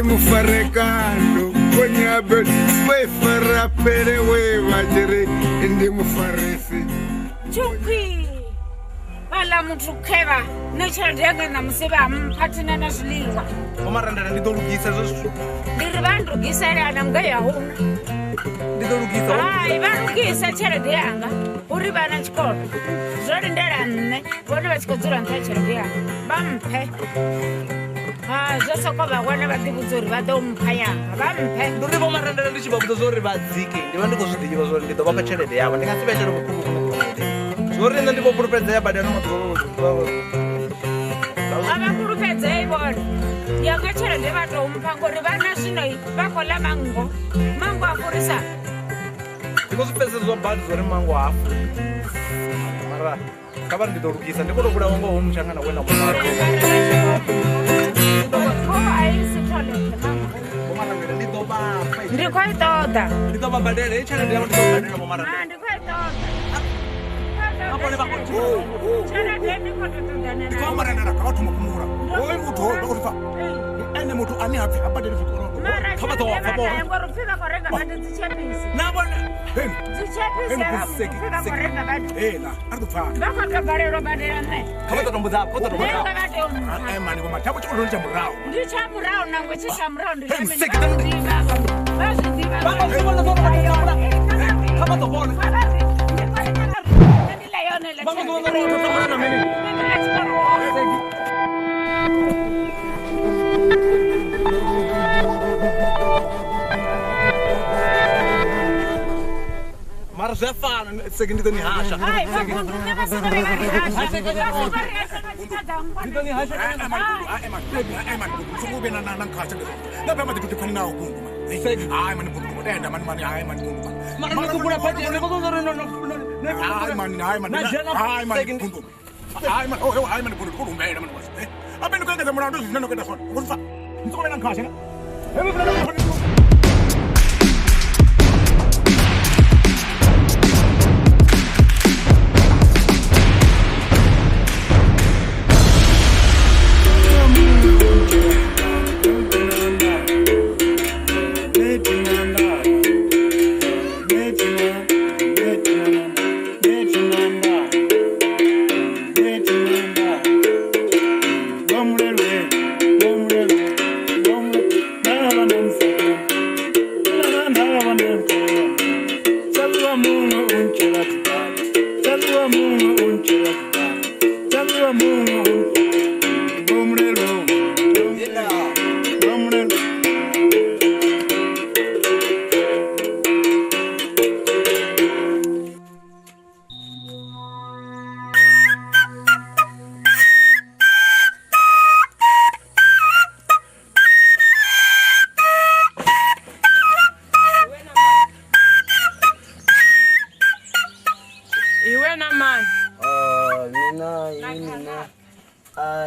Mufarekano konyabe we farapele we vajere ndi mufarisi chukwi wala muthu kheva ne tshelede yanga na musi vha mphathina na zwiḽiwa o marandela ndi ḓo lugisa zwo ndi ri vha ndugisela na nga ya huna ndi ḓo lugisa ai vha lugisa tshelede yanga uri vha na tshikolo zwo lindela nṋe vhone vha tshi khou dzula nṱha tshelede yanga vha mphe. Ah, zwo soko vha wana vha ḓivhudza uri vha ḓo mpha yanga vha mphe. Ndi uri vho marandela ndi tshi vha vhudza uri vha dzike ndi vha ndi khou zwi ḓivha uri ndi ḓo vha fha tshelede yavho ndi nga si vha itele vhukhulu. Zwo ri nṋe ndi vho fhulufhedzea badela maḓuvha. A vha fhulufhedzei vhone yanga tshelede vha tou mpha ngori vhana zwino vha khou ḽa mango mango a furisa. Ndi khou zwi pfesesa zwa badi zwo ri mango ha furi mara kha vha ri ndi ḓo lugisa ndi khou tou vhulawa ngo hoyu mutshangana we na mumalo. Ndi khou i ṱoḓa. Ndi ḓo vha badela heyi tshelede yavho ndi ḓo badela vho marandela. Ndi khou i ṱoḓa. Tshelede ndi khou tou ṱoḓana Ndi khou marandela kha vha thoma fhumula. Hoyu muthu hoyu vha khou pfa ene muthu ane ha pfi ha badeli zwikolodo. Kha vha ḓo pfa vhone. Ngori pfi vha khou renga badi dzi tshepisi. Na vhone dzi tshepisi pfi vha khou renga badi. Hela a ri ḓo pfana. Vha khou tou balelwa badela nṋe. Kha vha ḓo tombudza kha vha ḓo tombudza. Vha tea u mpha. Ai mani vho mathabo tshikoloni tsha murahu. Ndi tsha murahu nangwe tshi tsha murahu ndi tsha mini. Vha zwi ḓivha. Vha zwi vhona zwo vha tombula. Kha vha ḓo vhona. Vha ḓo vhona uri ro tombula na mini. Mara zwi a fana seki ndi ḓo ni hasha. Hai vha nṋe vha songo vha ri hasha. Vha songo ri hasha nga tshika dza nngwa. Ndi ḓo ni hasha. Ai mani songo vhe na na nkhasha ndi. Na vha ma ḓi pfani naho bundu mani. Ai mani bundu tenda mani mani ai mani bundu. Mara ndi khou pati ndi khou ṱoḓa uri no no. Ai mani ai mani ai mani bundu. Ai mani oh ai mani bundu ko rumbela mani was. Abe ndi kwengeza mulandu zwine no kwenda swona. Kufa. Ndi songo vhe na nkhasha.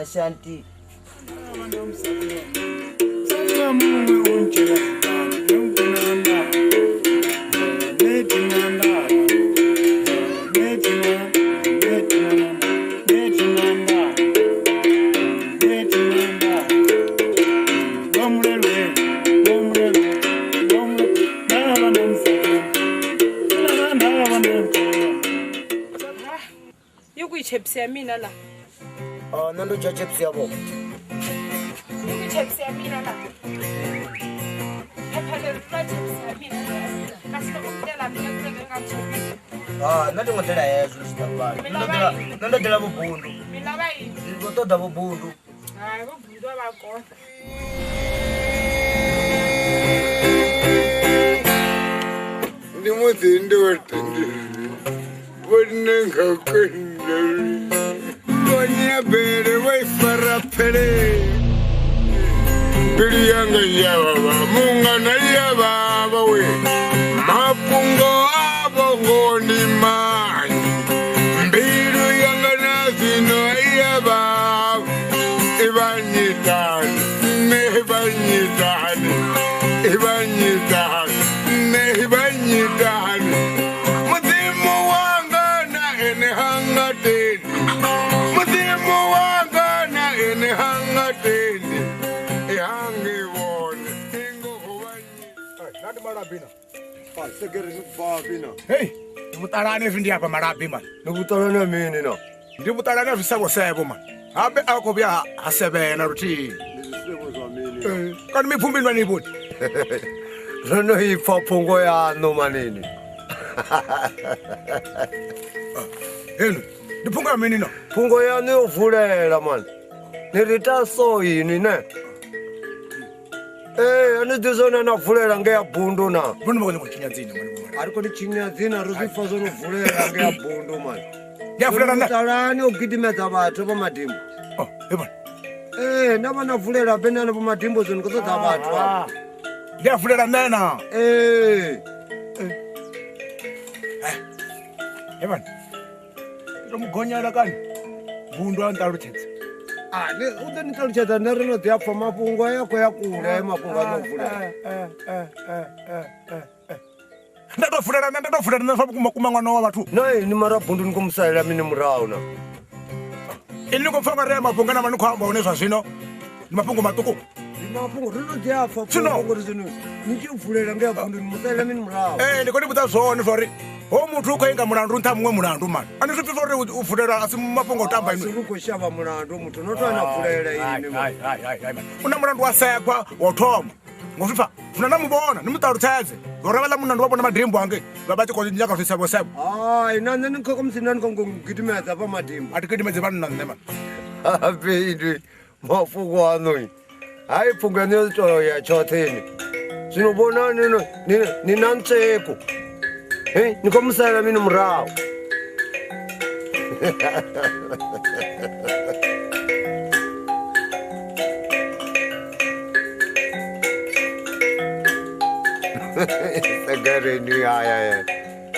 Shanti. Chips ya mina la. Oh, nando cha chips ya bo. Yuku chips ya mina la. Phepha le ra chips Ah, nṋe ndi ngo ḓela hezwo zwi ḓa fhano. Nṋe ndo ḓela vhubundu. Ndi khou ṱoḓa vhubundu. Hai, vhubundu a vha kona. Ndi musi ndi wa tendeli vhone nga kendeli vhonyabele vha ifara phele mbilu yanga ya vhavha mungana ya vhavha we mafhungo avho ngo ndi manzhi mbilu yanga na zwino ya vhavha ivhanyitani nṋe ivhanyitani ivhanyitani nṋe ivhanyitani mudzimu wanga na ene hanga tendi mudzimu wanga na ene hanga tendi ihange vhone ingoho Nandi malabi na. Ah, segere ni baba na. Hey, ndi muṱalani hezwi ndi afha malabi man. Ni vhuṱalani mini na? Ndi vhuṱalani zwi sebo sebo man. Habe a khou vhuya ha sevhena luthihi. Ndi zwisebo zwa mini? Kani mibvumbi nwa ni vhoni? Ro no ipfa phungo yaṋu manini. Heno, ndi phungo ya mini na? Phungo yaṋu yo vulela man. Ni ri ta so ini ne? A ni ḓi zwone na vulela ngea bundu na. Vhone vha khou nyanga u tshinya dzina mani vho. A ri khou ni tshinya dzina ri zwi pfa zwo no vulela ngea bundu man. Ndi a vulela nṋe. Muṱalani o gidimedza vhathu vho madimbo. Oh, he vhone. Na vha na vulela bene hanefho madimbo zwino ni khou ṱoḓa vhathu afho. Ndi a vulela nṋe na. He vhone. Ndi to mugonyela kani. Bundu a nṱalutshedza. Ah, ne u ḓo ni ṱalutshedza nṋe ri no ḓi a pfa mafhungo aya khou ya kule haya mafhungo a no vulela. Nda to vulela nṋe, nda to vulela nṋe zwa vhukuma kuma ṅwana wa vhathu. Na ini mara bundu ni khou musalela mini murahu na? Ini ni khou pfa nga ri aya mafhungo ane vha ni khou amba one zwa zwino ndi mafhungo maṱuku. Ndi mafhungo ri no ḓi a pfa Zwino. phungo ngori zwino ni tshi vulela ngea bundu ni musalela mini murahu. Ndi khou ni vhudza zwone zwa uri ho muthu u khou inga mulandu nṱha muṅwe mulandu mani. A ni zwi pfi uri u vulela a si mafhungo a u tamba Si inwi. ri khou shavha mulandu muthu no to ana vulela ini. Hai, hai, hai, hai, mani. U na mulandu wa sekwa wa u thoma. Ngo zwi pfa? Zwino na mu vhona ni mu ṱalutshedze. Ngori havhaḽa munna ndi vha vhona madimbo hangei vha vha tshi khou nyaga zwisevho sevho. Hai, na nṋe ni khou musi nda ni khou gidimedza hafha madimbo. A thi gidimedzi vhanna nṋe mani. Habe inwi mafhungo aṋu. Hai phungo yaṋu yo to ya tshoṱhe ini. Zwino vhonani ni na ntseko. Hey, ni khou musalela mini murahu? Segereni haya.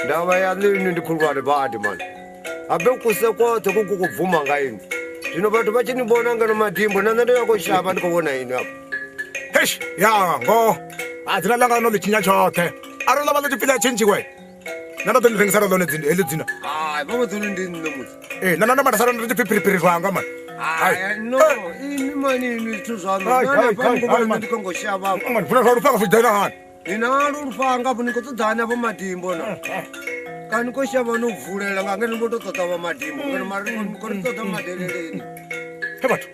Ndavha yaṋu inwi ndi khulwane badi mani. Habe kuse kwoṱhe ku ku bvuma nga inwi. Zwino vhathu vha tshi ni vhona ngeno madimbo na nṋe ndi khou shavha ndi khou vhona inwi afho. Heish, ya ngo. A dzina ḽanga no ḽi tshinya tshoṱhe. Arali ḽa vha ḽi tshi pfi ḽa tshintshiwe. Nṋe nda ḓo ḽi rengisela ḽone dzina heḽi dzina. Hai, vha vho ḓo ri ndi nṋe musi. Nṋe nda mara ndi tshi pfi phiriphiri zwanga mani. Hai, no, inwi mani inwi zwithu zwaṋu. Hai, Na hai, hanefha ni khou hai, vhona mani. ndi khou ngo shavha afho. Mani, funa zwa lufhanga zwi dzhena hani? Ni nalo lufhanga afho ni khou ṱoḓa hanefho madimbo na. Kana ni khou shavha no vulela nga ngeno ni vho to ṱoḓa vha madimbo ngeno mara ni khou ri ṱoḓa madeleleni. He vhathu.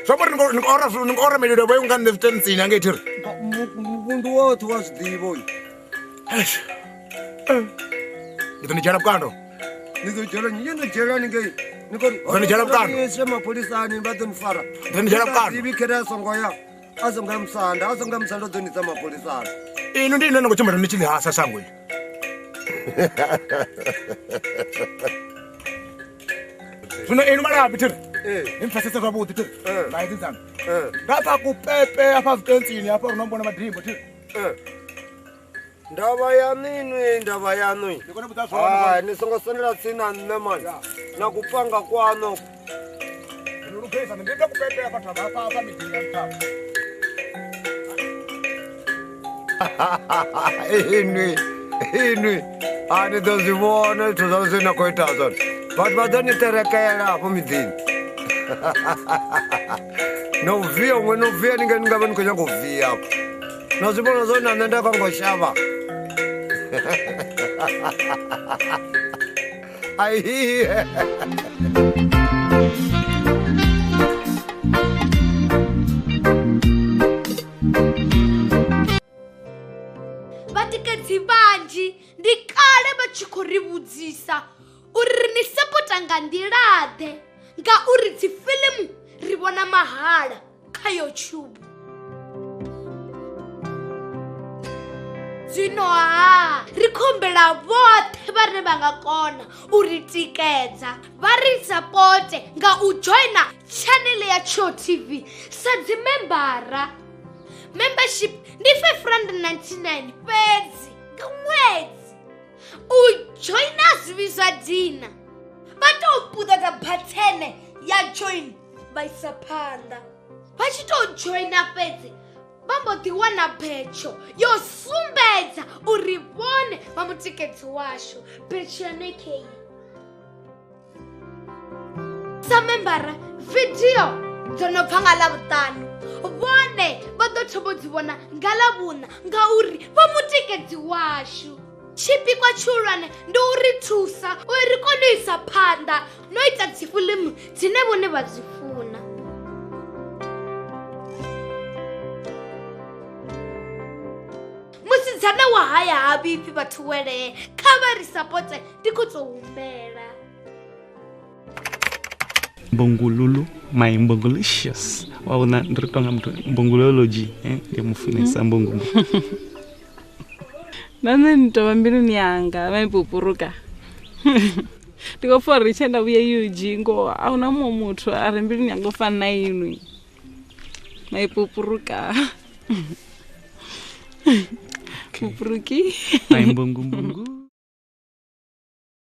Zwa amba uri ni khou ora ni khou ora mililo vho nga nṋe zwitentsini hangei thiri. Muvhundu woṱhe wa zwi ḓivha uyu. Eish. Ndi ḓo ni dzhiela vhukando. Ni ḓo dzhiela nnyi? Ni ḓo dzhiela haningei. Ni khou ri Ḓo ni dzhiela vhukando. Ni iswe mapholisani vha ḓo ni fara. Ḓo ni dzhiela vhukando. Ḓivhi khere a songo ya. A songo ya musanda, a songo ya musanda u ḓo ni isa mapholisani. Inwi ndi inwi ni khou tshimbila ni tshi ḽi hasa shango iḽi. Zwino inwi malabi thiri. Ni mpfesese zwavhuḓi thiri. Nga hedzi dzanga. Nga pfa kupepe afha zwitentsini hafha uri no mbona madimbo thiri. Ndavha yaṋu inwi, ndavha yaṋu. Ndi khou ni vhudza zwone. Hai, ni songo sondela tsini na nṋe mani. Na kupfanga kwaṋu. Ndi lugisa ndi pfa kupepe afha thavha afha afha miḓini ya nṱha. Inwi, inwi. A ni ḓo zwi vhona zwithu zwaṋu zwine na khou ita zwone. Vhathu vha ḓo ni terekela hafho miḓini. No via huṅwe no via ni nga ni nga vha ni khou nyanga u via afho. Na zwi vhona zwone na nṋe nda khou ngo shavha. Ai. Vha Vhatikedzi vhanzhi ndi kale vha tshi khou ri vhudzisa uri ri ni sapota nga nḓila-ḓe ngauri dzifilimu ri vhona mahala kha YouTube. Zwino ha ri khou humbela vhoṱhe vhane vha nga kona u ri tikedza vha ri sapote nga u dzhoina tshanele ya Tsho TV sa dzimembara. Membership ndi 599 fhedzi nga ṅwedzi. U dzhoina zwi vhidzwa dina. Vha tou puṱedza bathene ya join vha isa phanḓa. Vha tshi tou dzhoina fhedzi vha mbo ḓi wana betsho yo sumbedza uri vhone vha mutikedzi washu. Betsho ya nekei. Sa membara vidio dzo no bva nga Ḽavhuṱanu vhone vha ḓo thoma u dzi vhona nga Ḽavhuṋa ngauri vha mutikedzi washu. Tshipikwa tshihulwane ndi u ri thusa uri ri kone u isa phanḓa no ita dzifilimu dzine vhone vha dzi funa. Musidzana wa haya ha vhifhi vhathu welee, kha vha ri sapote ndi khou tou humbela. Mbongululu my mbongolicious wa vhona ndi ri tonga muthu mbongolology ndi mufunesa mbongo. Na nṋe ni tovha mbiluni yanga vha ipupuruka. Ndi khou pfa uri tshe nda vhuya UG ngoho a huna muṅwe muthu a re mbiluni yanga u fana na inwi. Maipupuruka. Pupuruki. My mbongo mbongo.